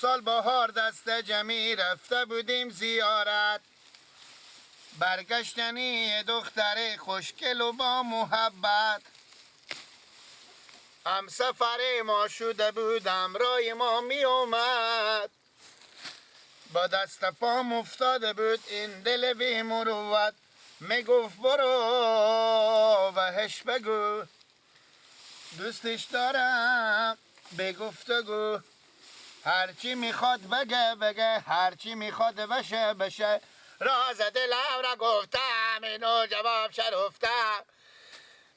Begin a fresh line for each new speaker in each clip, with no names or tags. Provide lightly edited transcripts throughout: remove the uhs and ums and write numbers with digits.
امسال بهار دست جمعی رفته بودیم زیارت، برگشتنی دختر خوشگل و با محبت. هم سفر ما شده بودم رای ما می اومد، با دست پام افتاده بود این دل بی مروت. میگفت برو بهش بگو دوستش دارم به گفتگو، هرچی میخواد بگه بگه، هرچی میخواد بشه بشه. راز دلم را گفتم اینو جواب شرفتم،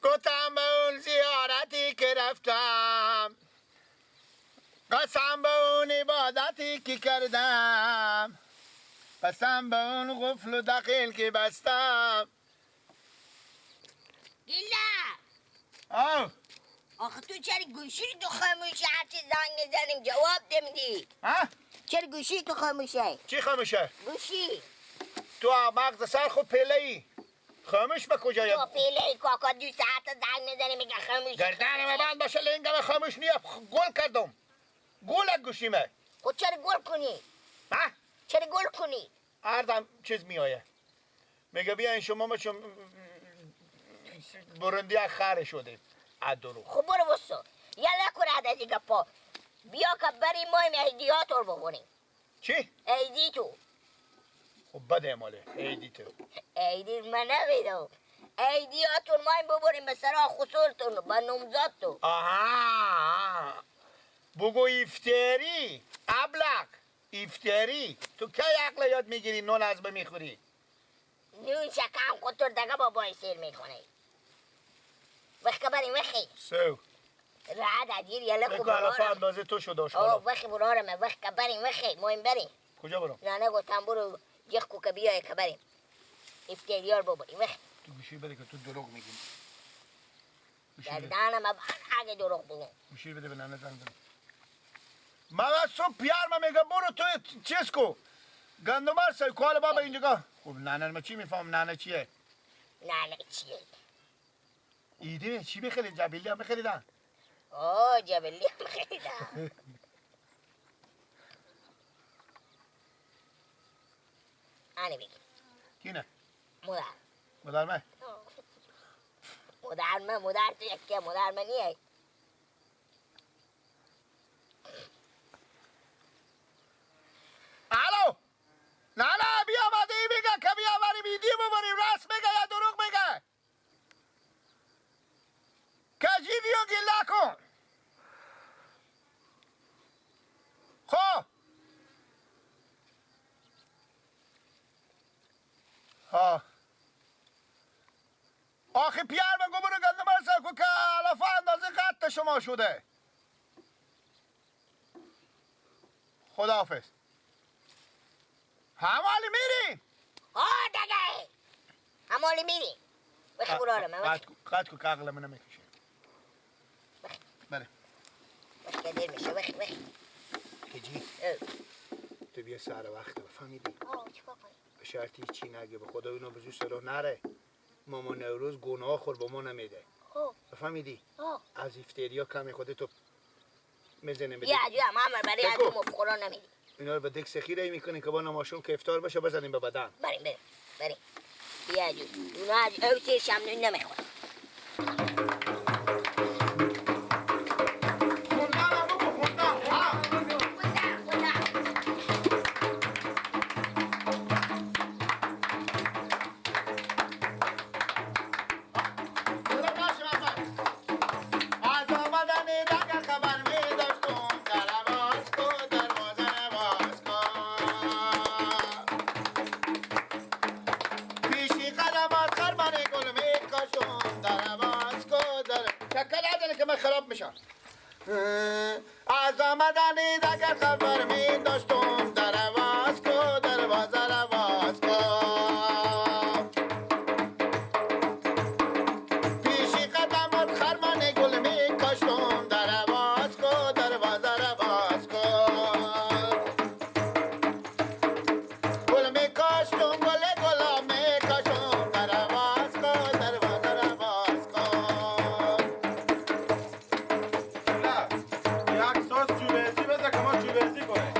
گفتم به اون زیارتی که رفتم، قسم به اون عبادتی که کردم، قسم به اون قفل و دخیل که بستم.
گیلا
آه
آخه تو چرا گوشی تو خاموشه؟ هرچی زنگ میزنیم جواب نمیدی.
ها؟
چرا گوشی تو خاموشه؟
چی خاموشه؟
گوشی
تو مغز سر خود پله ای خاموش به کجایی؟
تو پله ای کاکا، 2 ساعت زنگ میزنی میگه خاموش.
گردن من بند باشه لنگم خاموش نیه. گل کردم گل گوشیمه.
خود چرا گل کنی؟
ها؟
چرا گل کنی؟
هر چیز میآیه میگه بیاین شما ما چون برندی خره شدیم.
خب برو بسو یلا کن از این گپا بیا که بریم ما عیدیاتو رو بخوریم.
چی؟
عیدی تو.
خب بده ماله عیدی تو.
عیدی من نمیدم. عیدیاتون ما ببریم به سرا خسورتون به نمزاد تو.
آها بگو ایفتری ابلق ایفتری. تو کی عقل یاد میگیری نون از به میخوری؟
نون شکم خودتون دیگه بابای سیر میکنه. وقت بریم وخی.
سو.
رعد عدیر یلا کو
برارم. علفه اندازه تو شد آشکالا.
آه وخی برارم وقت بریم وخی مهم بریم. کجا برم؟ نه نه گفتم برو یخ کو که بیای که بریم. افتریار ببریم وخی.
تو گوشی بده که تو دروغ میگی.
گردنم اگه دروغ بگم.
گوشی بده به ننه زنگ بزن. من از صبح پیار من میگم برو تو چیز کو. گندمار سای کال بابا اینجا. خب ننه من چی میفهم ننه چیه؟
ننه چیه؟
ایده چی بخرید؟ جبلی هم بخریدن؟
آه جبلی هم خریدن. آنی بگی
کی نه؟
مادر.
مادر من؟
مادر من مادر تو یکیه مادر من نیه.
الو نه نه بیا بعد ای میگه که بیا بریم ایدی ببریم. راست میگه یا دروغ میگه؟ کجی بیو گله کن. خب ها آخه پیار من برو گندم برسه که علفه اندازه قد شما شده. خداحافظ. همالی میریم.
آه دیگه همالی میریم. وقت برارم
قد کو که عقل من نمیکشه. بله
وقت دیر میشه. وقت وقت
کجی تو بیا سر وقت بفهمیدی؟
آه چیکار کنی؟
به شرطی چی نگه به خدا اینو به سر نره. ماما نوروز گناه خور با ما نمیده. بفهمیدی؟ از ایفتریا کمی خودتو میزنه بده.
بیا بیا ماما برای از مفخورا نمیدی.
اینا رو به دک سخیره میکنین که با نماشون که افطار بشه بزنیم به بدن.
بریم بریم بریم. بیا جو اونا از او سیر شمنون نمیخورن.
از آمدن اگر خبر می داشتم در باز کو دروازه را باز کو، پیشی قدمت خرمان گل می کاشتم در باز کو دروازه را باز کو، گل می کاشتم گل گلا می کاشتم در باز کو دروازه را باز کو.
یک ساز چوبهزی بزن که ما چوبهزی کنیم.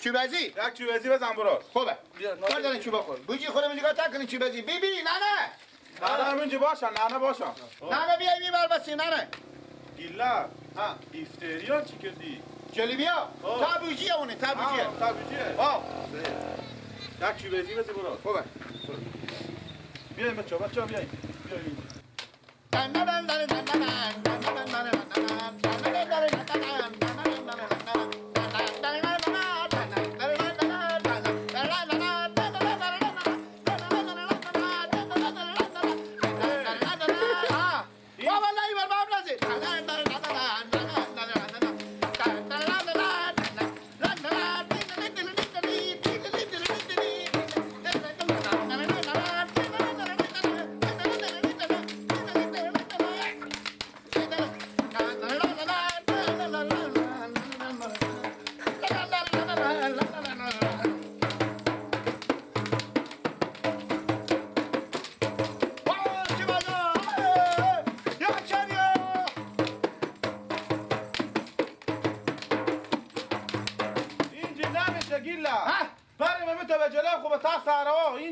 چوبزی؟
یک چوبزی بزن برو.
خوبه. کار دارین چوبا خور. بوجی خودم نگاه تا کنین چوبزی. بی بی نه نه.
نه اینجا باشن، نه باشن.
نه بیای میبر بسی نه.
گیلا. ها، ایفتریان چی کردی؟
جلی بیا. تا بوجیه اونه، تا بوجیه.
تا بوجیه.
آه.
یک چوبزی بزن برو.
خوبه.
بیاین بچه‌ها، بچه‌ها بیاین. بیاین.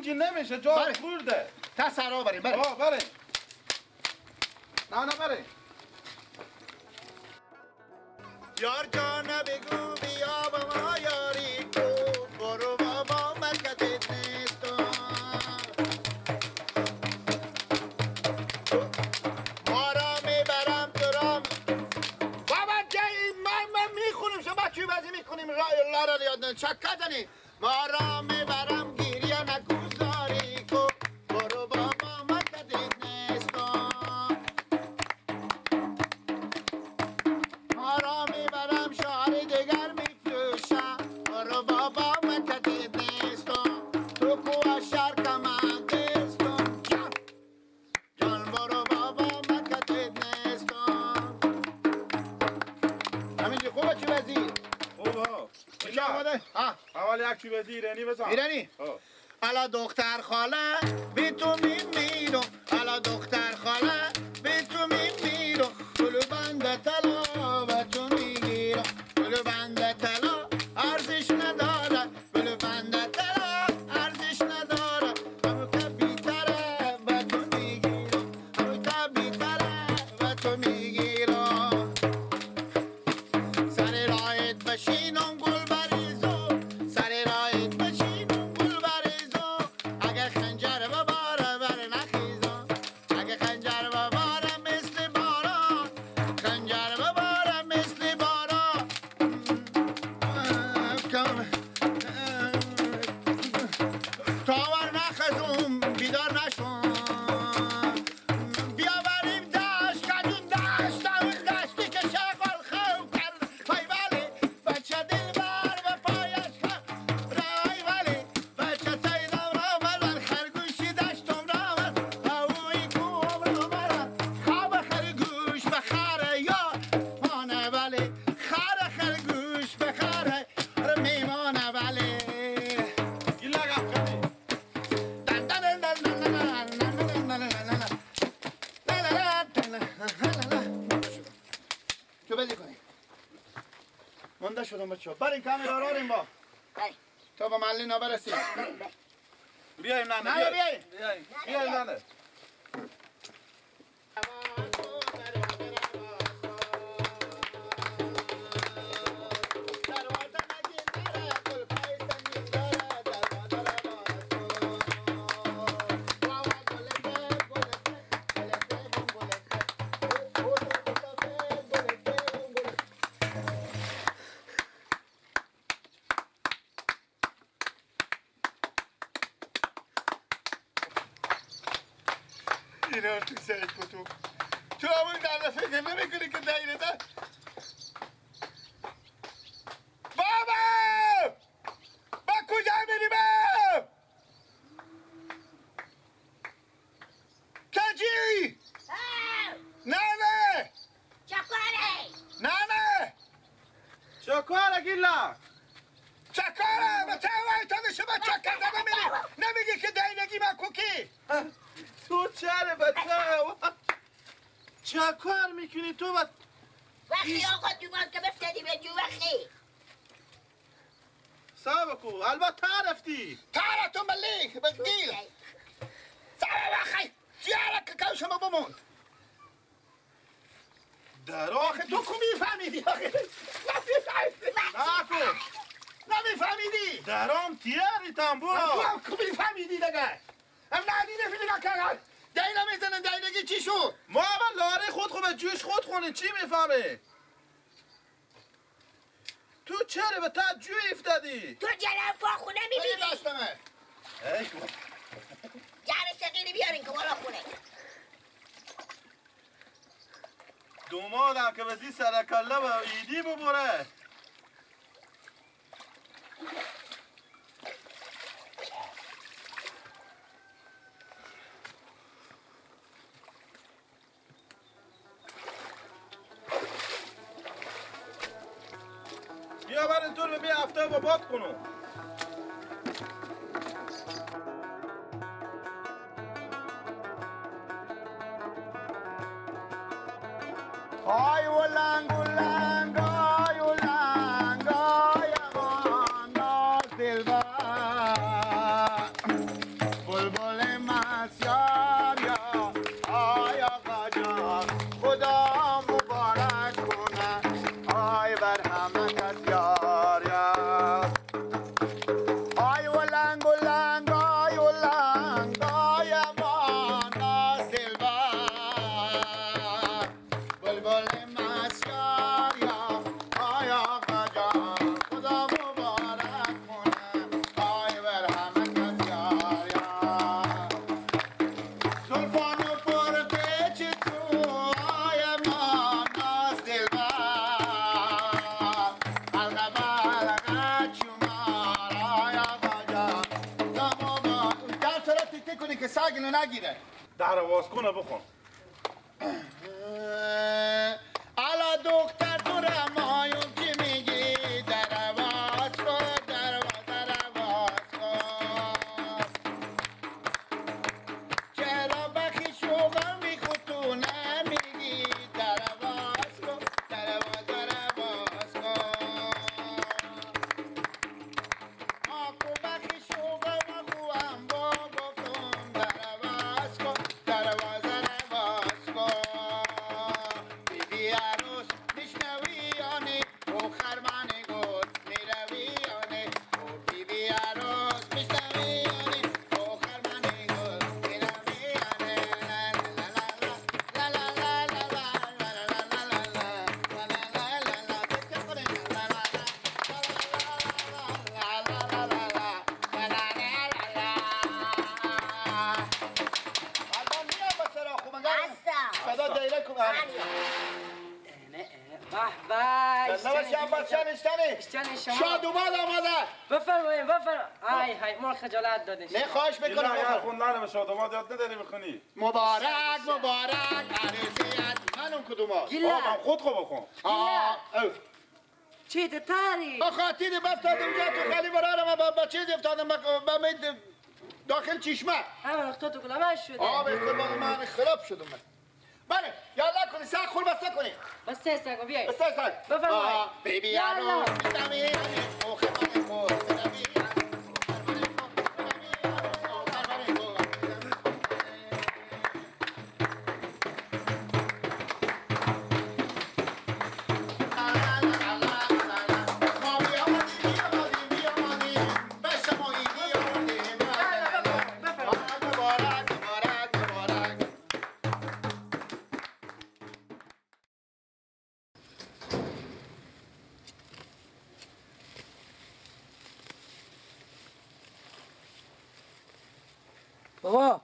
نمیشه جا خورده.
تا سرا بریم بریم.
آه بریم. نه نه بریم.
یار جان بگو بیا با ما یاری کو، برو بابا مرکزت نیستم. ما را میبرم تو را بابا جای من میخونیم شما چی بازی میکنیم رای لارا یاد چکا دنی. ما را میبرم گیریه نکو
ایرانی بزن.
ایرانی؟ الا دختر خاله بی تو میمیرم، الا دختر خاله بی تو میمیرم، گلو بند طلا و تو میگیرم، گلو بند طلا ارزش نداره، گلو بند طلا ارزش نداره، همو که بیتره و تو میگیرم، همو که بیتره و تو میگیرم. سر راهت بشینم گل بریزم، سر راهت بشینم گل بریزم، اگر خنجر بباره بر نخیزم، اگر خنجر بباره مثل باران، خنجر بباره مثل باران. تا ور نخزم بیدار نشم، بیا بریم دشت کجون دشت، اون دشتی که شغال خوب کرد. پای ولی بچه دلبر و پایش رای ولی بچه سیدم را آمد، خرگوشی دشتم را آمد، اوی کوم را آمد، خواب خرگوش به خره یا مانه ولی، خر خرگوش به خره میمانه ولی. تو بزی کنی مونده شدم بچه ها. بریم کمی راریم با تا با محلی نبرسیم.
بیایم ننه،
نه بیایم
بیایم ننه.
اینا تو سر کتو تو همون در فکر نمی کنی که دایره ده. بابا با کجا میری با؟ کجی؟ نه نه
چکاره
نه نه
چکاره گیلا
چکاره با توای تا شما چکر زده میری نمیگی که دایرگی با کوکی.
تو چره بچه چه کار میکنی تو با
وقتی آقا تو بان که بفتدی به جو وقتی
صبر کو البته تعرفتی
تعرفتون بلیک بگیر صبر بخی چیاره که کم شما بموند
در
آخه تو کو میفهمیدی آخه نمیفهمیدی نمیفهمیدی
درام تیاری تنبور
تو هم کو میفهمیدی دیگه هم ندیده فیلم کردن دایره میزنن دایرگی چی شد؟
ما اول لاره خود خو به جوش خود خونیم چی میفهمی؟ تو چرا به تا جوی افتادی؟
تو جلو پا خونه میبینی؟
دستمه
جعر سقیلی بیارین که بالا خونه
دومادم که بزی سرکله به ایدی ببره بیا بر اینطور به هفته با باد کنم
آی ولنگ ولنگ آی ولنگ آی امان ناز دلبر بلبل مسیار یا آی آقا جان خدا مبارک کنه آی بر همه کس یار یار آی ولنگ ولنگ آی ولنگ آی امان ناز دلبر بلبل مسیار یا آی آقا جان خدا مبارک کنه آی بر همه کس یار یار زلفان و پر پیچ تو آی امان ناز دلبر حلقه بلقه چومار آی آقا جان خدا مبارک در صورت تیکه کنی که سگ اینو نگیره
در واز کنه بخون
الا دختر تو رمایون چی میگی در واز کن در واز کن چرا بخی شوغم بی خود تو نمیگی در واز کن در واز کن آکو بخی شوغم خوام با گفتم در واز کن در واز کن بی بی عروس میشنوی یا نه او خرمن گل میروی یا نه او بی بی عروس میشنوی یا نه او خرمن گل میروی یا نه لا لا لا لا لا لا لا لا لا لا لا لا لا لا لا لا لا لا لا الان میام با سرا خوب صدا دایره کن
به
به شاد اومد آمده
بفرمایید بفرمایید های های ما خجالت دادین
نه خواهش میکنم
این خوندن به شاد اومد یاد نداری بخونی
مبارک مبارک عروسیت من اون کدوم ها
من خود خو بخون
چی تاری
با خاطر افتادم اونجا تو خیلی برارم با چیز افتادم با داخل چشمه
همه وقتا تو گلمه شده
آه قربان من خراب شدم من بله یالا کنی سگ خور بسته کنی
بسته سگ بیای
بسته سگ
بفرمایید
بیبی عروس میدمی او خرمان خور میدمی
بابا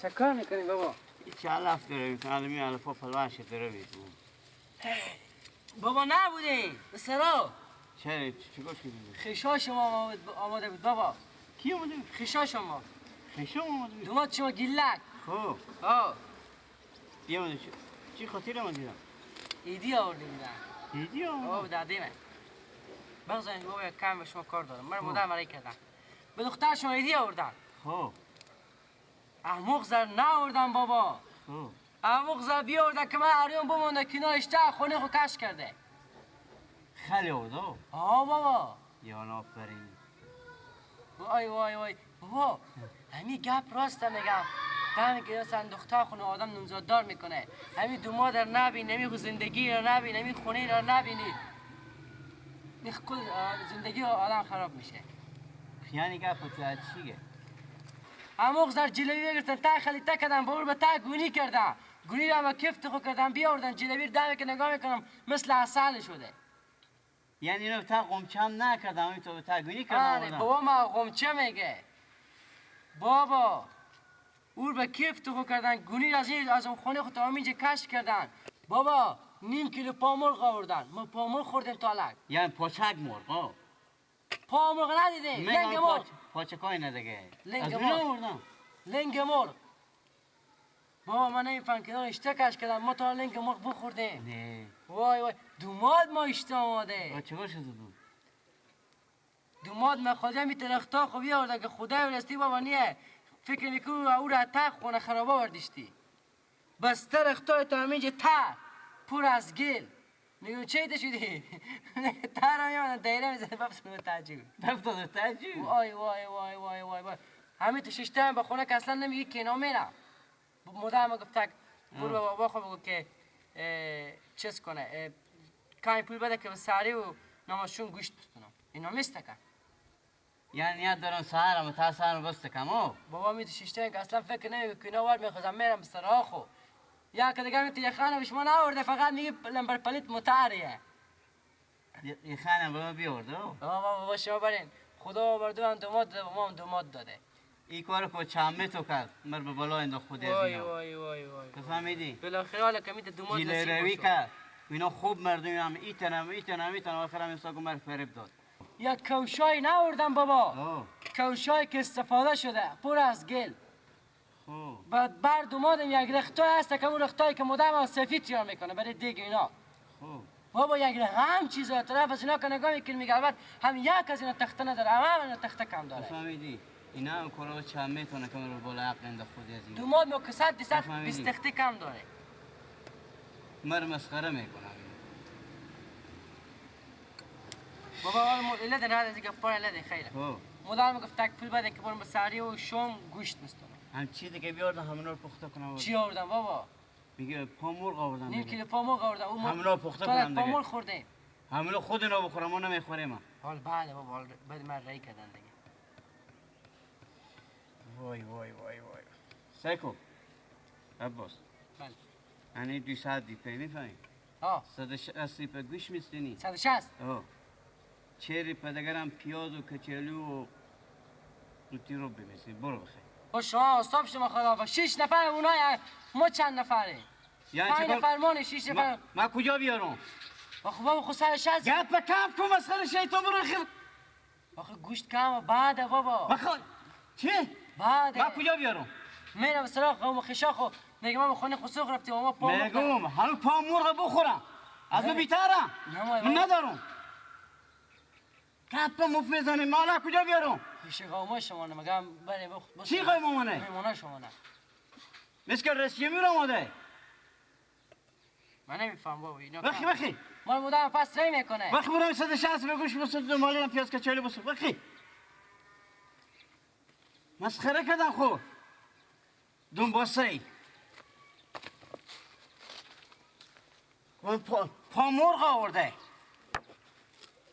چه کار میکنی بابا؟
چه علف داره میکنه علمی علفا پلوش داره میکنه
بابا نبودین به سرا
چرا چیکار کردی؟
خشا شما آماده بود بابا
کی آماده بود؟
خشا شما
خشا آماده بود؟
دومات شما گیلک
خب
آه
بیامده چی خاطر آمدیدم؟
ایدی آورده بودم
ایدی آورده؟
بابا داده من بگذارین بابا یک کم به شما کار دارم من مادر مرای کردم به دختر شما ایدی آوردم
خب
احمق زر نآوردم بابا احمق زر بیاوردن که من عریان بمانده کنارش تا خونه خو کش کرده
خیلی آورده
آه بابا
یان آفرین.
وای وای وای بابا همین گپ راست میگم. دمی که اصلا دختر خونه آدم نونزاددار میکنه. همین دو مادر نبین، همین زندگی رو نبین، همین خونه رو نبینی. کل زندگی آدم خراب میشه.
یعنی گپ تو از چیه؟
هموغ زر جلوی بگرفتن تا خالی تا کردن با به تا گونی کردن. گونی رو هم کفت خو کردن بیاوردن جلوی دمی که نگاه میکنم مثل عسل شده.
یعنی اینو تا قمچم نکردم، همین تو تا گونی کردم.
آره بابا ما قمچه میگه. بابا اور به کفت خو کردن گونی از این از اون خونه خود تا اینجا کش کردن. بابا نیم کیلو پامرغ آوردن. ما پامرغ خوردیم تالک.
یعنی پاچک مرغ.
پامرغ ندیدیم. لنگ مرغ.
پاچکای نه دیگه.
لنگ مرغ. لنگ مرغ. بابا من نمیفهم که اشته کش کردم. ما تا لنگ مرغ بخوردیم.
نه.
وای وای دوماد ما اشته آماده.
چه شده بود؟
دوماد ما خواجه می ترختا خو بیاورده که خدای ورستی بابا نیه. فکر میکنم او را تا خونه خرابه وردشتی. بس ترختای تا همینجا تا پر از گل. میگم چه ایده شدی؟ تا را میامدن دایره میزنه بفتاد به تعجب.
بفتاد به تعجب؟
وای وای وای وای وای وای همین تو ششته هم به خونه که اصلا نمیگی که اینا میرم. مادرم گفت تک برو به بابا خود بگو که چیز کنه کمی پول بده که به سری و نمازشون گوشت بستونم. اینا میستکن.
یعنی نیت دارم سهرم تا سهرم بستکم او.
بابا می تو ششته که اصلا فکر نمیگه که اینا ور میخوازم میرم به سراخ خو. یا که دیگه تو یخانه به شما نآورده فقط میگه لمبر پلیت متعریه.
یخانه به ما بیاورده.
بابا بابا شما برین خدا آورده هم دوماد داده ما هم دوماد داده.
این کارو که چمه تو کرد مر به بالا انداخت خود از
وای وای وای وای
تو فهمیدی؟
بالاخره حالا که میت دوماد نصیب
روی کرد اینا خوب مردم هم ایتنم ایتنم ایتنم آخر هم انسان مر فریب داد.
یا کوشای نآوردم بابا. کوشای که استفاده شده پر از گل. بعد بر دومادم یک رختای هست که اون رختایی که مدام سفید تیار میکنه برای دیگ اینا. بابا یک هم چیزا طرف از اینا که نگاه میکنی میگه البته هم یک از اینا تخته نداره هم اینا تخته کم داره.
فهمیدی؟ اینا هم کارو چند میتونه که رو بالا عقل انداخت خودی از اینا.
دوماد ما که 100 20 تخته کم داره.
مر مسخره میکنم.
بابا علت نه از اینکه پای علت خیره. مادرم گفت تک پول بده که برم به سری و شام گوشت بستونم.
هم چیزی که بیاردم همونا رو پخته کنم.
چی آوردم بابا؟
میگه پا مرغ آوردم.
نیم کیلو پا مرغ آوردم.
همونا پخته کنم دیگه.
پا مرغ خوردیم.
همونا خود اینا بخورم ما نمیخوریم.
حال بله بابا حال بعد من رای کردن دیگه.
وای وای وای وای. سیکو. عباس.
بله.
یعنی 200 دیپه میفهمی؟
ها.
160 دیپه گوش میستنی.
160؟
ها. چهری پدگرم پیاز و کچلو و قوطی رو بمیسی برو بخیر.
با شما حساب شما خدا 6 نفر اونای ما چند نفره؟
یعنی
5 نفر ما 6 نفر.
ما کجا بیارم؟
آخه بابا خو 160
گپ کم کن مسخره شیطان برو خیر.
آخه گوشت کم بعد بابا.
بخواه چی؟
بعد
ما کجا بیارم؟
میرم سراغ قوم خشاخو میگم ما خونه خسوخ رفتیم ما پا
میگم هنو پا مرغ بخورم از من بیترم من ندارم. گپ مف میزنی مالا کجا بیارم؟
پیش قوم شما نه میگم بریم بخ
چی قوم مانه؟
میمونه شما نه
مثل رسیه میرم آده.
من نمیفهم بابا اینا.
بخی بخی
مال مدام پس رای میکنه.
بخی برم 160 بگوش بسود مالی هم پیاز کچالی بسود. بخی مسخره کردم خو دون باسه پا مرغ آورده.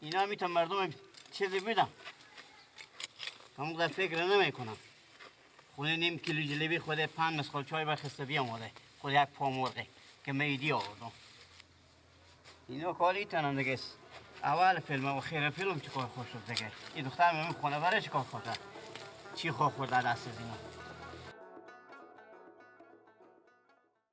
اینا میتونم مردم چیزی بدم همون فکر نمی کنم. خود نیم کیلو جلیبی خود 5 مسخال چای بخسته بیامده خود یک پا مرغه که میدی آوردم. اینا کاری تنم دیگه. اول فیلم و خیر فیلم چیکار خوش شد دیگه. این دختر میگم خونه برای چیکار خورده؟ چی خواه خورده دست از اینا؟